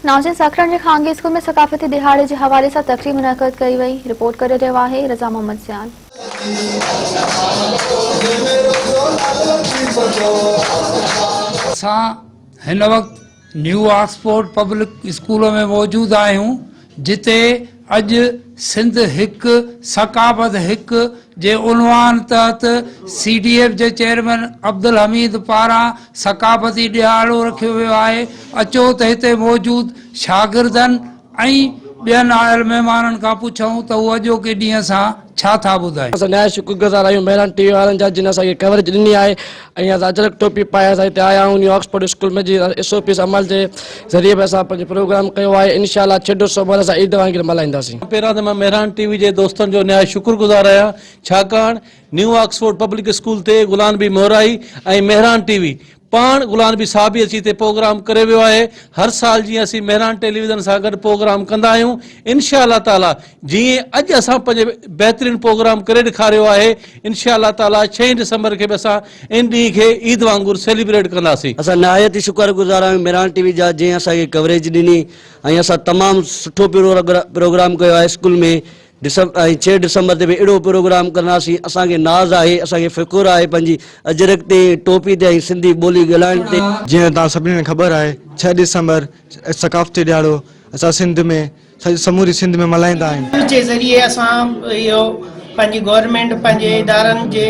ناظرين سکرن جي خانگي اسڪول ۾ ثقافتي ڏهاڙي جي حوالي سان تقريب منعقد ڪئي وئي، رپورٽ ڪري رهيو آهي رضا محمد سيال. اسان هن وقت نيو آڪسفورڊ پبلڪ اسڪول ۾ موجود آهيون جتي اڄ سنڌ هڪ ثقافت هڪ جي عنوان تحت سي ڊي ايف جي چيئرمين عبدالحميد پاران ثقافتي ڏهاڙو رکيو ويو آهي اچو ته هتي موجود شاگردن ۽ ٻين آيل مهمانن کان پڇون ته هو اڄوڪي ڏينهن سان ڇا ٿا ٻڌائين. اسان نهايت شڪر گذار آهيون مهراڻ ٽي وي وارن جا جن اسان کي ڪوريج ڏني آهي ۽ اسان اجرڪ ٽوپي پائي اسان هتي آيا آهيون نيو آڪسفورڊ اسڪول ۾ جي ايس او پيز عمل جي ذريعي به اسان پنهنجو پروگرام ڪيو آهي انشاء الله ڇهه ڊسمبر اسان عيد وانگر ملهائينداسين. پهريان ته مان مهراڻ ٽي وي جي دوستن جو نهايت شڪر گذار آهيان ڇاڪاڻ نيو آڪسفورڊ پبلڪ اسڪول تي غلام نبي مورائي ۽ مهراڻ ٽي وي پاڻ غلام نبي صاحب به اچي هتي پوگرام ڪري ويو آهي هر سال جيئن اسين مهراڻ ٽيليويزن سان گڏ پوگرام ڪندا آهيون انشاء الله تعالي جيئن اڄ اسان پنهنجي بهترين پوگرام ڪري ڏيکاريو آهي انشاء الله تعالي ڇهين ڊسمبر کي به اسان ان ڏينهن کي عيد وانگر سيليبريٽ ڪنداسين. اسان نهايت ئي شڪر گذار آهيون مهراڻ ٽي وي جا جنهن اسان کي ڪوريج ڏني ۽ اسان تمام سٺو پروگرام ڪيو آهي اسڪول ۾ ڊسم ۽ ڇهه ڊسمبر تي به اهڙو پروگرام ڪنداسين اسان کي ناز آهي اسان کي فخر آهي پنهنجي اجرڪ تي ٽوپي تي ۽ سنڌي ٻولي ڳالهائڻ تي. جيئن توهان سڀني کي خبر آهي ڇهه ڊسمبر ثقافتي ڏهاڙو اسان سنڌ ۾ سڄي سموري سنڌ ۾ ملهائيندا آهن. ان جي ذريعي اسان اهو پنهنجي گورنمينٽ پنهنجي ادارن جي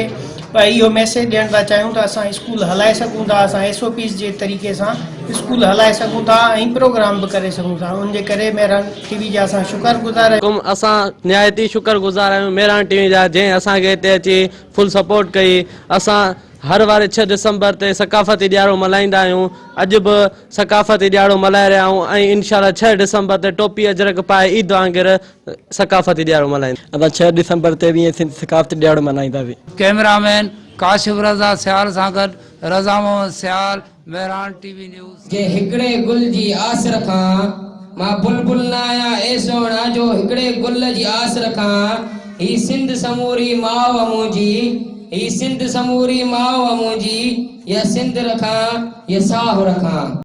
اهو ميسيج ڏيڻ ٿا چاهيون ته اسان اسڪول هلائي سگهون ٿا اسان ايس او پيز جي طريقي سان اسڪول هلائي سگهون ٿا ۽ پروگرام به ڪري سگهون ٿا ان جي ڪري مهراڻ ٽي وي جا اسان شڪر گذار آهيون. اسان نهايت ئي شڪر گذار آهيون مهراڻ ٽي وي جا جنهن اسان کي هتي اچي فل سپورٽ ڪئي اسان هر واري ڇهه ڊسمبر تي ثقافتي ڏهاڙو ملهائيندا آهيون اڄ به ثقافتي ڏهاڙو ملهائي رهيا آهيون ۽ انشاء الله ڇهه ڊسمبر تي ٽوپي اجرڪ پائي عيد وانگر ثقافتي ڏهاڙو ملهائيندا. اسان ڇهه ڊسمبر تي به ائين سنڌ ثقافتي ڏهاڙو ملهائينداسين. ڪئميرا مين ڪاشف رضا سيال سان گڏ Raza Muhammad Sial, Mehran T V news. جي هڪڙي گل جي آس رکان، مان بلبل نه آهيان اي سهڻا جو هڪڙي گل جي آس رکان، هي سنڌ سموري ماء آ منهنجي، هي سنڌ سموري ماء آ منهنجي، يا سنڌ رکان يا ساهه رکان.